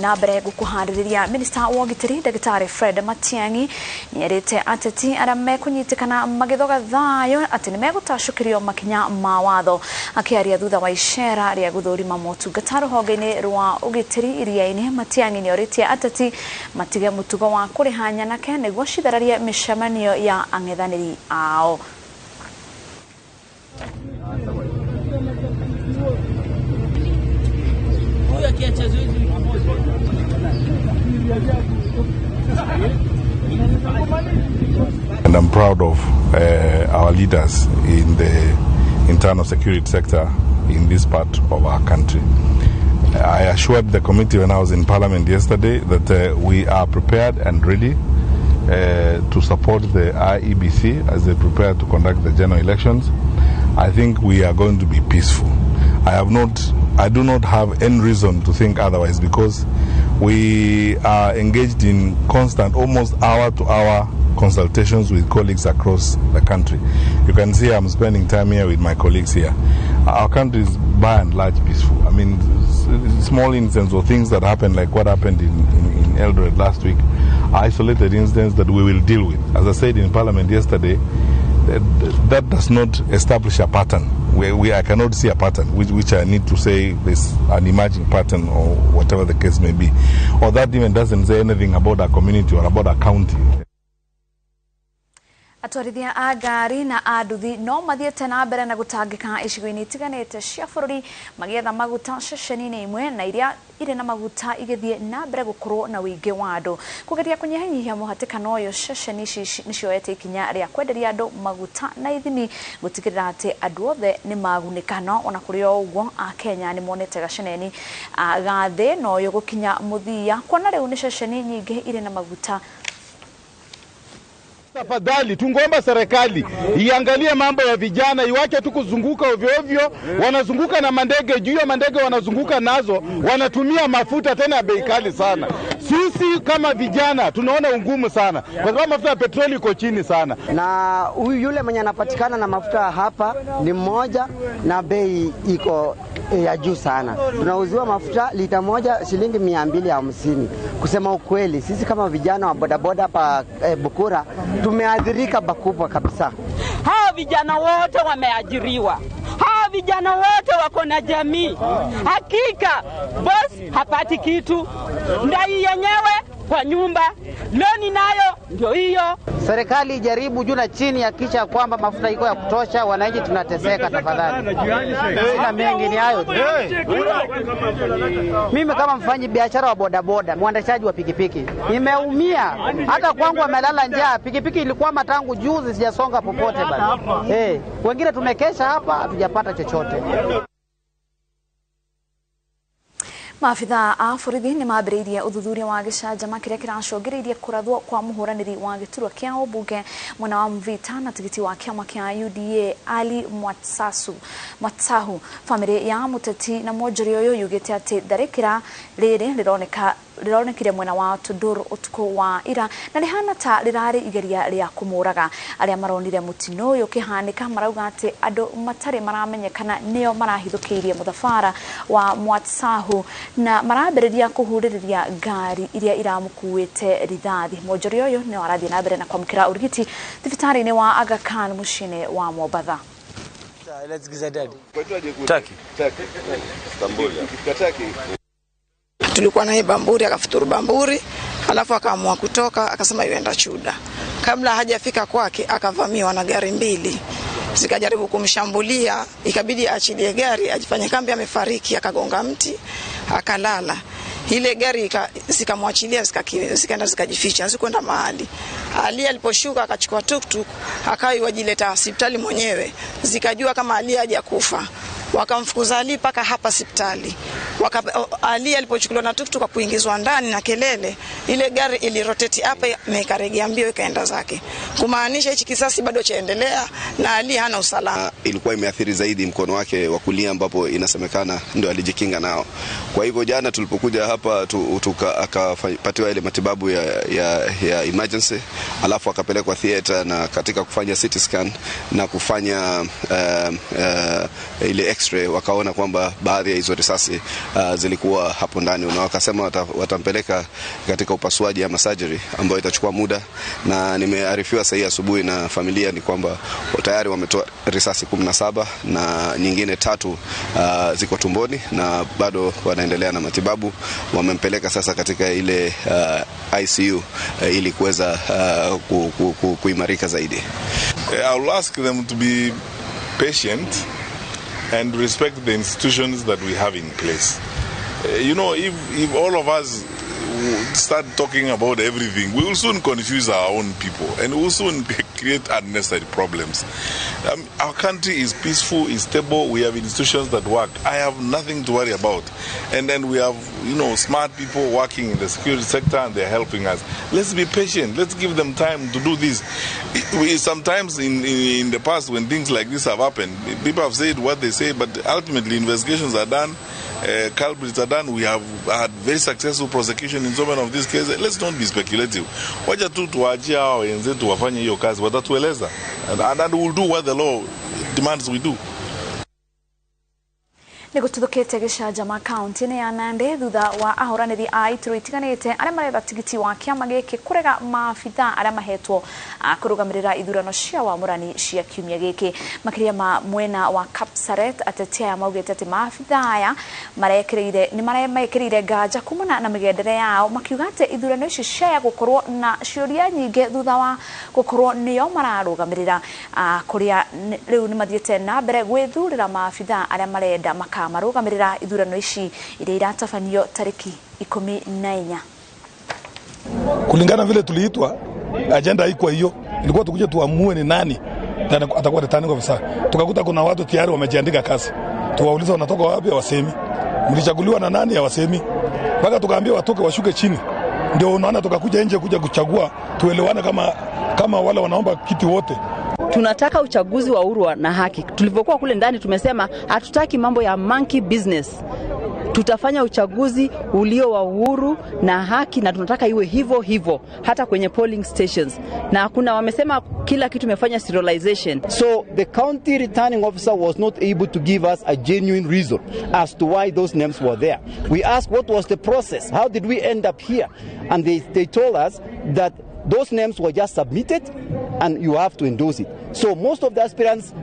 Na mbere gukuharĩrĩria Minister wa Ũgitĩri Ndagĩtarĩ Fred Matiang'i nĩerĩte ateti arĩa mekũnyitĩkana magĩthoga thayũ atĩ nĩmegũtacũkĩrio makinya ma watho. Akĩaria thutha wa icera rĩa gũthũrima motungata rũhonge-inĩ rwa ũgitĩri iria-inĩ, Matiang'i nĩorĩtie ateti matige mũtugo wa kũrĩha nyanake nĩguo cithararie mĩcemanio ya ang'ethanĩri ao. And I'm proud of our leaders in the internal security sector in this part of our country. I assured the committee when I was in Parliament yesterday that we are prepared and ready to support the IEBC as they prepare to conduct the general elections. I think we are going to be peaceful. I do not have any reason to think otherwise, because we are engaged in constant, almost hour-to-hour consultations with colleagues across the country. You can see I'm spending time here with my colleagues here. Our country is by and large peaceful. I mean, small incidents or things that happen, like what happened in Eldoret last week, are isolated incidents that we will deal with. As I said in Parliament yesterday, that does not establish a pattern. I cannot see a pattern, which I need to say there's an emerging pattern or whatever the case may be. Or that even doesn't say anything about our community or about our county. Atwarithia a ngari na a nduthi no mathiĩte na mbere na gũtangĩka icigo-inĩ itiganĩte cia bũrũri magĩetha maguta ceceni-inĩ imwe na iria irĩ na maguta igĩthiĩ na mbere gũkorwo na ũingĩ wa andũ. Kũgeria kũnyihanyihia mũhatĩkano ũyũ, ceceni ici nĩcioete ikinya rĩa kwenderia andũ maguta na ithimi gũtigĩrĩra atĩ andũ othe nĩ magunĩka. No ona kũrĩ o ũguo, Akenya nĩ monete gaceneni ga thĩ na ũyũ gũkinya mũthia, kuona rĩu nĩ ceceni nyingĩ irĩ na maguta. Tafadhali tungomba serikali iangalie mambo ya vijana, iwache tu kuzunguka ovyo ovyo. Wanazunguka na mandege, juu ya mandege wanazunguka nazo, wanatumia mafuta tena bei kali sana. Sisi kama vijana tunaona ungumu sana kwa sababu mafuta ya petroli iko chini sana. Na huyu yule mwenye anapatikana na mafuta hapa ni mmoja na bei iko ya juu sana. Tunauziwa mafuta lita moja shilingi 250. Kusema ukweli, sisi kama vijana wa bodaboda hapa Bukura tumeathirika pakubwa kabisa. Hawa vijana wote wameajiriwa. Hawa vijana wote wako na jamii. Hakika boss hapati kitu. Ndai yenyewe kwa nyumba, loni nayo ndio hiyo. Serikali ijaribu juu na chini hakikisha kwamba mafuta iko ya kutosha, wananchi tunateseka tafadhali. Sina mengi, ni hayo. Mimi kama mfanyi biashara wa bodaboda, mwendeshaji wa pikipiki, nimeumia. Hata kwangu wamelala njaa. Pikipiki ilikuwa tangu juzi, sijasonga popote bana. Wengine tumekesha hapa hatujapata chochote. Maabithaa a borithi nĩ mambĩrĩirie ũthuthuria wa gĩcanjama kĩrĩa kĩracũngĩrĩirie kũrathwo kwa mũhũranĩri wa gĩturwa kĩa ũmbunge mwena wa Mvita na tigiti wa kĩama kĩa UDA Ali Mwatsahu. Bamĩrĩ ya mũteti na mwonjoria ũyũ yugĩte atĩ tharĩkĩra rĩrĩ rĩronekire mwena wa Tudor ũtukũ wa ira na rĩhana ta rĩrarĩ igeria rĩa kũmũraga. Arĩa maronire mũtino ũyũ ũkĩhanĩka marauga atĩ andũ matarĩ maramenyekana nĩo marahithũkĩirie mũthabara wa Mwatsahu na marambĩrĩria kũhurĩrĩria ngari iria iramũkuĩte rithathi. Mwonjoria ũyũ nĩwe arathiĩ na mbere na kwamũkĩra ũrigiti thibitarĩ-inĩ wa Aga Khan mũciĩ-inĩ wa Mombatha. Tulikuwa naye Bamburi, akafuturu Bamburi, alafu akaamua kutoka, akasema yuenda Chuda. Kabla hajafika kwake akavamiwa na gari mbili. Zikajaribu kumshambulia, ikabidi aachilie gari, ajifanye kambi amefariki, akagonga mti, akalala. Ile gari zikamwachilia, zikaenda zikajificha, zikwenda mahali. Ali aliposhuka akachukua tuktuk, akaiwajileta hospitali mwenyewe. Zikajua kama Ali hajakufa. Wakamfukuza Ali paka hapa hospitali. Ali alipochukuliwa na tuktuk kuingizwa ndani na kelele, ile gari iliroteti hapa na ikaregea mbio ikaenda zake. Kumaanisha hichi kisasi bado chaendelea na Ali hana usalama. Ilikuwa imeathiri zaidi mkono wake wa kulia ambapo inasemekana ndio alijikinga nao. Kwa hivyo jana tulipokuja hapa akapatiwa ile matibabu ya emergency, alafu akapelekwa theater, na katika kufanya CT scan na kufanya ile x-ray wakaona kwamba baadhi ya hizo risasi zilikuwa hapo ndani, na wakasema watampeleka katika upasuaji ama surgery ambayo itachukua muda, na nimearifiwa sasa asubuhi na familia ni kwamba tayari wametoa risasi 17 na nyingine 3 ziko tumboni na bado wanaendelea na matibabu. Wamempeleka sasa katika ile ICU ili kuweza kuimarika zaidi. I'll ask them to be patient and respect the institutions that we have in place. You know, if all of us start talking about everything, we will soon confuse our own people and we will soon create unnecessary problems. Our country is peaceful, is stable, we have institutions that work. I have nothing to worry about. And then we have, you know, smart people working in the security sector and they're helping us. Let's be patient. Let's give them time to do this. We sometimes in the past when things like this have happened, people have said what they say, but ultimately investigations are done. Culprits are done. We have had very successful prosecution in so many of these cases. Let's not be speculative. Wacha tu tuwaachie hao wenzetu wafanye hiyo kazi, watatueleza. And we'll do what the law demands we do. Nigututhukite gicanjama kaunti-ini ya Nandi thutha wa ahuraniri a iturwa itiganite aria maretha tigiti wa kiama giki kurega maabitha aria mahetwo a kurugamirira ithurano cia wamurani cia kiumia giki. Makiria ma mwena wa Kapsaret, ateti aya maugite ati maabitha aya marekirire ni maremekirire nganja kumana na migendere yao, makiuga ati ithurano ici ciaya gukorwo na ciuria nyingi thutha wa gukorwo nio mararugamirira kuria riu ni mathiite na mbere gwithurira maabitha aria marenda maka marugamirira ithurano ici iria iratabanio tariki 14. Kulingana vile tuliitwa, agenda haikuwa hiyo. Ilikuwa tukuje tuamue ni nani atakuwa returning officer. Tukakuta kuna watu tayari wamejiandika kazi. Tuwauliza wanatoka wapi, hawasemi. Mlichaguliwa na nani, hawasemi. Mpaka tukaambia watoke washuke chini. Ndio unaona tukakuja nje kuja kuchagua, tuelewane kama wale wanaomba kiti wote. Tunataka uchaguzi wa huru na haki. Tulivyokuwa kule ndani tumesema hatutaki mambo ya monkey business. Tutafanya uchaguzi ulio wa uhuru na haki, na tunataka iwe hivyo hivyo hata kwenye polling stations. Na kuna wamesema kila kitu imefanya serialization. So the county returning officer was not able to give us a genuine reason as to why those names were there. We asked what was the process? How did we end up here? And they told us that those names were just submitted and you have to endorse it. So most of the aspirants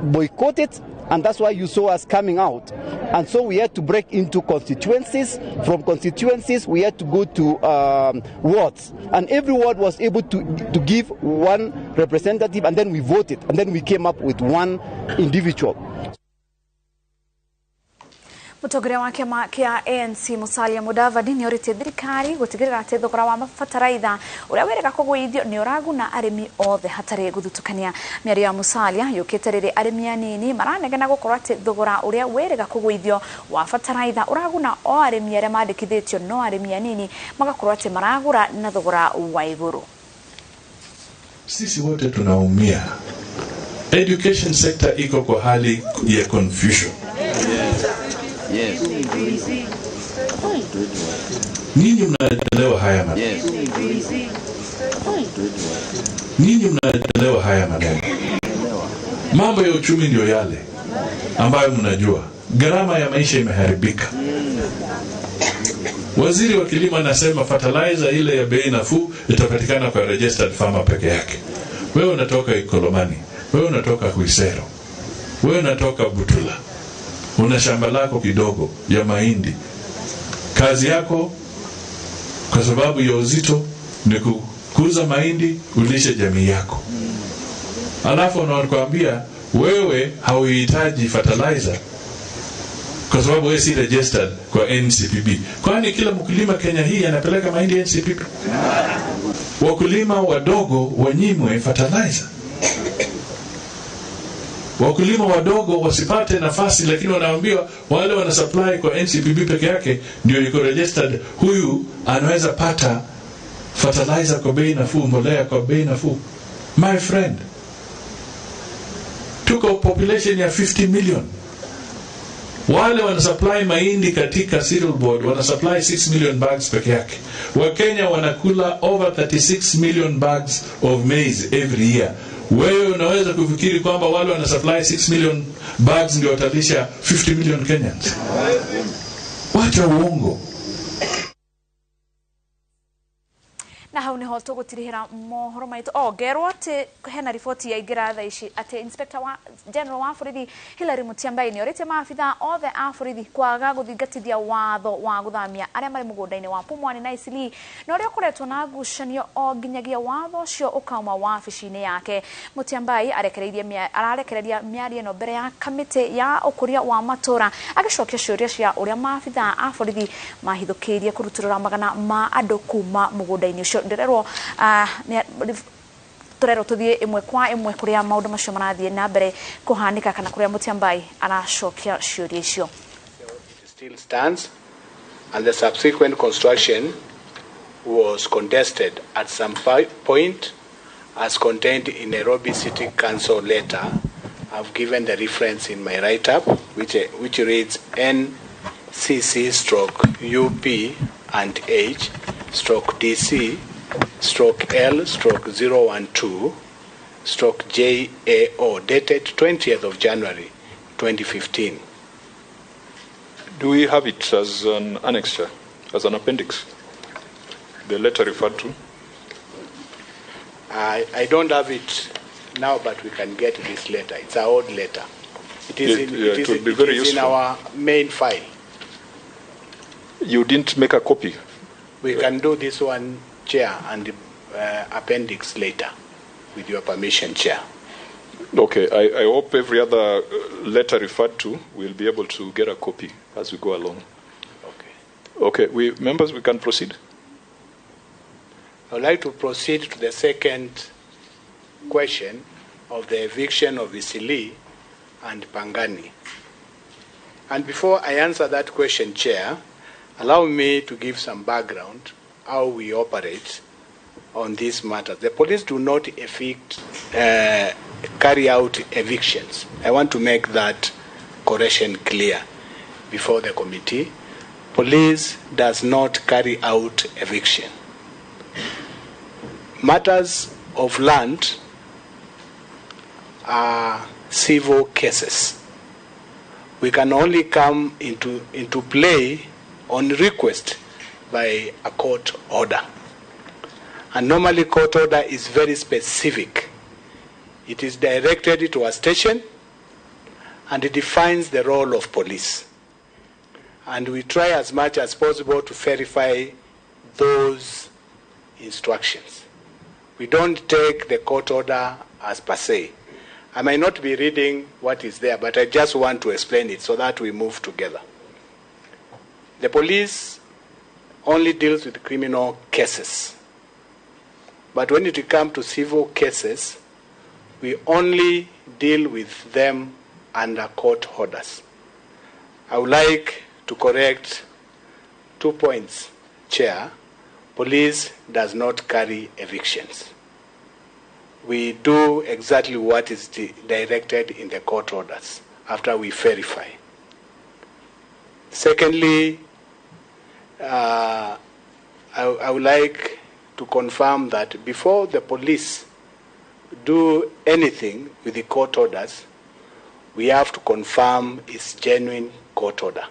boycotted, and that's why you saw us coming out. And so we had to break into constituencies. From constituencies, we had to go to wards. And every ward was able to give one representative, and then we voted. And then we came up with one individual. Mutongoria wa kiama kia ANC Musalia Mudavadi ni oritie thirikari gutigirira ati thogora wa mabataraitha uria wirega kugwithio ni uraguna arimi othe hatari guthutukania. Miario ya Musalia yukite riri arimi anini maranegena gukorwo ati thogora uria wirega kugwithio wa bataraitha uraguna o arimi aria mandikithitio no arimi anini magakorwo ati maragura na thogora wa iguru. Sisi wote tunaumia. Education sector iko kwa hali ya confusion. Yes. Ninyi mnaelewa haya maneno. Yes. Ninyi mnaelewa haya maneno. Mambo ya uchumi ndio yale ambayo mnajua. Gharama ya maisha imeharibika. Waziri wa kilimo anasema fertilizer ile ya bei nafuu itapatikana kwa registered farmer peke yake. Wewe unatoka Ikolomani, wewe unatoka Kuisero, wewe unatoka Butula. Una shamba lako kidogo ya mahindi. Kazi yako kwa sababu ya uzito ni kukuza mahindi ulishe jamii yako. Alafu wanakuambia wewe hauhitaji fertilizer kwa sababu wewe si registered kwa NCPB. Kwani kila mkulima Kenya hii anapeleka mahindi NCPB? Wakulima wadogo wanyimwe fertilizer. Wakulima wadogo wasipate nafasi, lakini wanaambiwa wale wana supply kwa NCPB peke yake ndio yuko registered, huyu anaweza pata fertilizer kwa bei nafuu, mbolea kwa bei nafuu. My friend, tuko population ya 50 million. Wale wana supply mahindi katika cereal board wana supply 6 million bags peke yake. Wakenya wanakula over 36 million bags of maize every year. Wewe unaweza kufikiri kwamba wale wana supply 6 million bags ndio watalisha 50 million Kenyans? Wacha uongo. Na hau niho tugutirihira mohoro maitu o ngerwo ati hena riboti yaingira thaa ici ati Inspector wa General wa borithi Hilary Mutyambai ni oritie maabitha othe a borithi kwaga guthingatithia watho wa guthamia aria mari mugunda-ini wa Pumwani na Isili na uria ukoretwo na ngucanio o nginyagia watho ucio ukauma wabici-ini yake. Mutyambai ararekereria miario ĩno mbere ya kamĩtĩ ya ũkũria wa matũra agĩcokia ciũria cia ũrĩa maabitha a borithi mahithũkĩirie kũrutũrũra magana ma andũ kuma mũgũnda-inĩ ũcio. Ndererwo turerwo tuthie imwe kwa imwe kuria maundu macio marathie na mbere kuhanika kana kuria Mutyambai aracokia ciũria icio. It still stands, and the subsequent construction was contested at some point as contained in Nairobi City Council letter. I've given the reference in my write-up, which reads NCC/UP and H/DC/L/012/JAO, dated 20th of January 2015. Do we have it as an annexure, as an appendix? The letter referred to? I don't have it now, but we can get this letter. It's our old letter. It is in our main file. You didn't make a copy? We can do this one, Chair, and the appendix later, with your permission, Chair. Okay, I hope every other letter referred to will be able to get a copy as we go along. Okay, okay, members, we can proceed. I would like to proceed to the second question of the eviction of Isili and Pangani. And before I answer that question, Chair, allow me to give some background how we operate on this matter. The police do not carry out evictions. I want to make that correction clear before the committee. Police does not carry out eviction. Matters of land are civil cases. We can only come into play on request by a court order. And normally court order is very specific. It is directed to a station and it defines the role of police. And we try as much as possible to verify those instructions. We don't take the court order as per se. I may not be reading what is there, but I just want to explain it so that we move together. The police only deals with criminal cases. But when it comes to civil cases, we only deal with them under court orders. I would like to correct 2 points, Chair. Police does not carry evictions. We do exactly what is directed in the court orders after we verify. Secondly, I would like to confirm that before the police do anything with the court orders, we have to confirm it's genuine court order.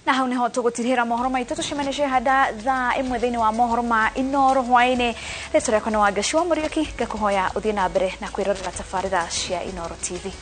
Na hau niho tugutirihira mohoro maitu tucemanicie hada thaa imwe thiini wa mohoro ma Inoro hwaini. Ritwa riakwa ni Wangeci wa Muriuki, ngakuhoya uthie na mbere na kwirorera tabarira cia Inoro TV.